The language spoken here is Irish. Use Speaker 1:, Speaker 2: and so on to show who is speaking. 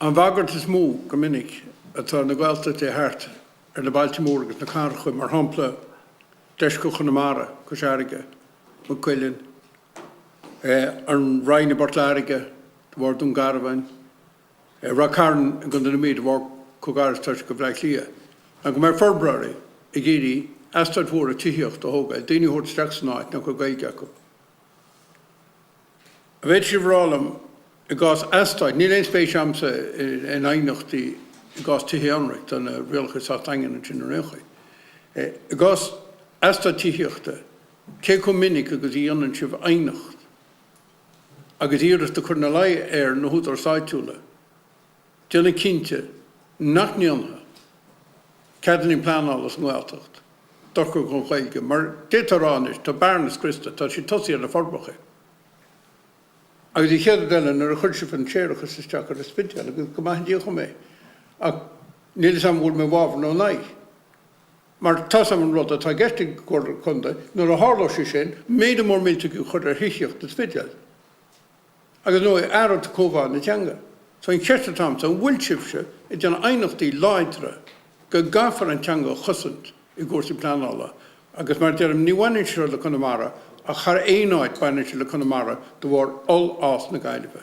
Speaker 1: An bhagairt is mó, go minic, atá ar na Gaeltachtaí thart ar na bailte móra agus na cathracha, mar shampla, deisceart Chonamara, Cois Fharraige, Maigh Cuilinn, an Rinn i bPort Láirge, de bharr Dún Garbhán, Ráth Cairn i gContae na Mí, de bharr chomh gar is atá sé go Bhleá Cliath, ná go mbeidh forbróirí ag iarraidh eastáit mhóra tithíochta a thógáil, daoine a thabhairt isteach san áit nach bhfuil Gaeilge acu. An bhféadfadh sibh a rá liom, i gcás eastáit, níl aon spéis a'msa in aighneachtaí i gcás tithe ionraic, tá na rialacha sách daingean ansin ar aon chaoi. I gcás eastát tithíochta, cé chomh minic agus a dhéanann sibh aighneacht agus iarracht a chur ina luí ar na húdaráis áitiúla déanamh cinnte nach ndéanfaidh ceadanna pleanála sa nGaeltacht dochar don Ghaeilge, mar d'fhéadfá a rá anois, tá Bearna scriosta, tá siad tosaithe ar na Forbacha. Agus an chéad rud eile, nuair a chuir sibh an séarachas isteach ar an Spidéal, agus go maithe Dia dhom é, ach níl 'fhios a'm an bhfuil mé i bhfabhar nó in aghaidh, mar tá 'fhios a'm an rud atá i gceist ag an gComhairle Contae, nuair a tharlóidh sé sin, méadú mór millteach a chur ar thithíocht an Spidéil. Agus nó athróidh cóimheá na teanga. So an cheist atá a'msa, an bhfuil sibhse ag déanamh aighneachtaí láidre go gcaithfear an teanga a chosaint i gcúrsaí pleanála? Agus mar a deirim, ní bhaineann sé seo le Conamara ach thar aon áit baineann sé le Conamara de bharr ollfhás na Gaillimhe.